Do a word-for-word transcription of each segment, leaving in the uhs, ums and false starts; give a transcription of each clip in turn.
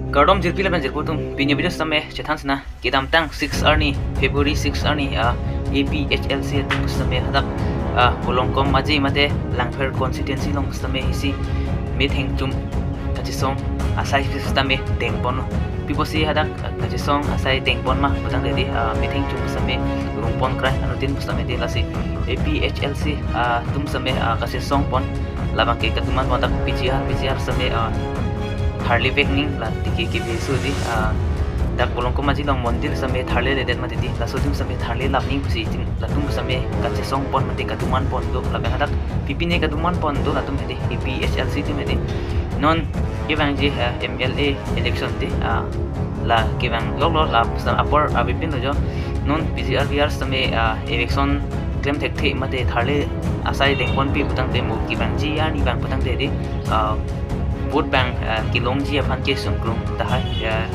Kardom jirpi lapen jirpo atum, pini video sitame chethan sinang, kedamtang six arni, February six arni, ah, A P H L C atum sitame hadak, ah, Bolongkom Maji mate Langpher constituency along sitame isi metheng chum kachesong asai sitame dengponlo. Pi pusi hadak, ah, kachesong asai dengpon ma putangte di, ah, metheng chum sitame rungpon krai anuttin sitame di, lasi A P H L C, ah, atum sitame, ah, kachesongpon labang ke kaduman pon dak P G R, P G R sitame, ah, tharli vek ning la T K K B aso di, ah, dak Bolongkom Maji along mondir sitame tharli ledet mati di, laso atum sitame tharli lap ning pusi itin latum sitame kachesongpon mate kadumanpon do, labang hadak pipine kadumanpon do latum hedi, A P H L C atum hedi. Non kevangji, ah, M L A election di, ah, la kevang loklo la sitame apor avepinlo jo. Non P G R V R sitame, ah, election klem thekthe mate tharli asai dengponpe putangte mo kevangji arni abang putangte di, ah, vote abang, ah, kelongji aphan ke sungkrung tahai, ah,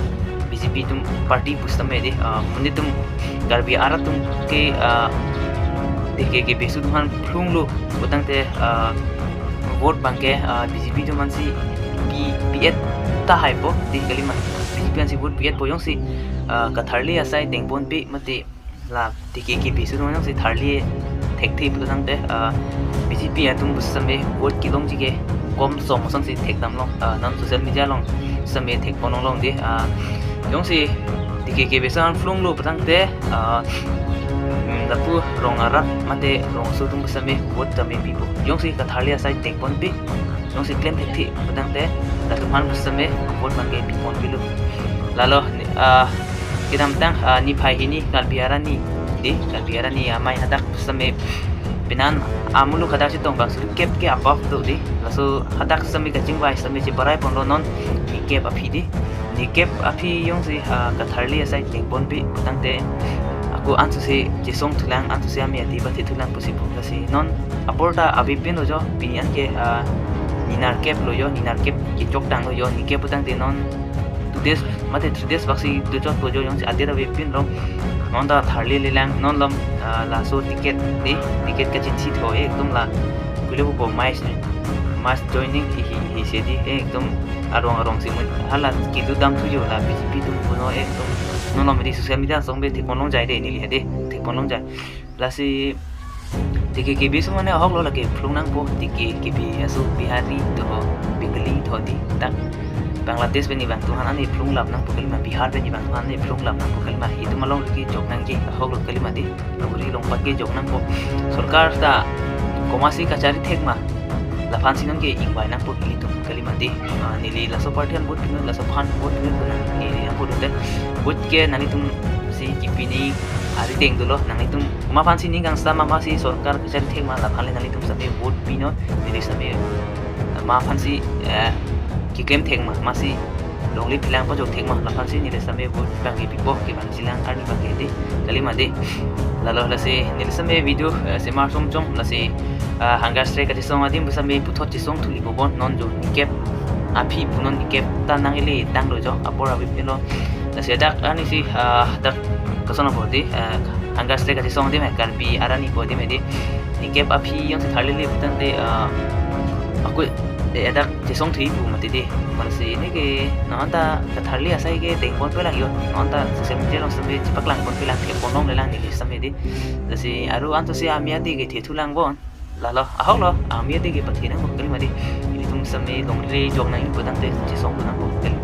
B J P atum party pusitame di, ah, monit atum Karbi arat atum ke, ah, T K K B aso atum aphan phlunglo putangte, ah, vote abang ke, ah, B J P atum aphansi pi, pi-et tahaipo di kalima. B J P aphansi vote pi-etpo, jongsi, ah, katharli asai dengponpe mate la T K K B aso atum jongsi tharli thekthe putangte, ah, B J P atum sitame vote kelongji ke kom som asonsi thekdamlong, ah, non social media along sitame thekponlonglong di, ah, jongsi T K K B aso aphan phlunglo putangte, ah, mm, lapu rong arat mate rong aso atum sitame vote tame pipo. Jongsi katharli asai dengponpe, jongsi klem thekthe putangte latum aphan sitame vote abang ke piponpelo. Lalo, ah, kedamtang, ah, niphai hini Karbi arni di, Karbi arni amei hadak sitame penan amuluk hadak chetong abang suri kep ke above do di. Laso hadak sitame kachingvai sitame cheparai ponlo non nikep aphi di. Nikep aphi jongsi, ah, katharli asai dengponpe putangte ako ansose chesong thulang, ansose amei adi pathe thulang pusi pu, lasi non apor ta avepinlo jo, pini an ke, ah, ni nerkep lo jo, ni nerkep kechok tanglo jo, nikep putangte non two days mate three days baksi dojotlo jo, jongsi adet avepinlo. Non ta tharli lelang, non lom, ah, laso ticket di, ticket kachinsi tho, eh, ekdom la kule ko mass, mass joining hi, hi, hi se di, eh, ekdom arong arong si mun hala kedodam thu jo la B J P atum puno, eh, ekdom non lom di social media asong be thekponlongjai de, neli hedi thekponlongjai. Lasi T K K B aso mane ahoklo lake phlung nangpo, T K K B aso Bihari tho, Bengali tho di, dak Bangladesh pen abang atum aphan ani phlung lap nangpo kalima, Bihar pen abang atum aphan ani phlung lap nangpo kalima, itum along ke jok nangji ahoklo kalima di, longri longpat ke jok nangpo. Sorkar ta komatsi kachari thek ma, laphansi non ke ingvai nangpo ilitum kalima di. Ah, neli laso party aphan vote pinut, laso aphan vote pinut, neli nangpo dute. Vote ke nanglitumsi kipini arideng dolo, nanglitum komat aphansi ning kangsam ma, masi sorkar kachari thek ma, laphan le nanglitum sitame vote pinon, neli sitame ma aphansi, eh, keklem thek ma, masi longle pilang pajok thek ma, laphansi neli sitame vote abang ke pipo, kevangjilang arni abang ke di kalima di. Lalo lasi neli sitame video, eh, semar somchong, lasi, ah, hunger strike kachesong adim sitame puthot chesong thuli bobon, non jo nikep aphi punon, nikep ta nang-ele tanglo jo, apor avepinlo. Lasi dak arnisi, ah, dak koson apor di, ah, hunger strike kachesong adim, eh, Karbi arni apor adim di. Nikep aphi jongsi tharlile putangte, ah, ako, eh, dak chesong thuji pu mati di. Lasi neke non ta katharli asai ke dengponpelang jo, non ta social media along sitame chepaklangponpelang, thekponlonglelang neli sitame di. Lasi aru ansose amei adi ke thethulang bon. Lalo, ahoklo, amei adi ke pathe nangpo kalima di. Ilitum sitame longle jok nang putangte chesong nangpo kalima.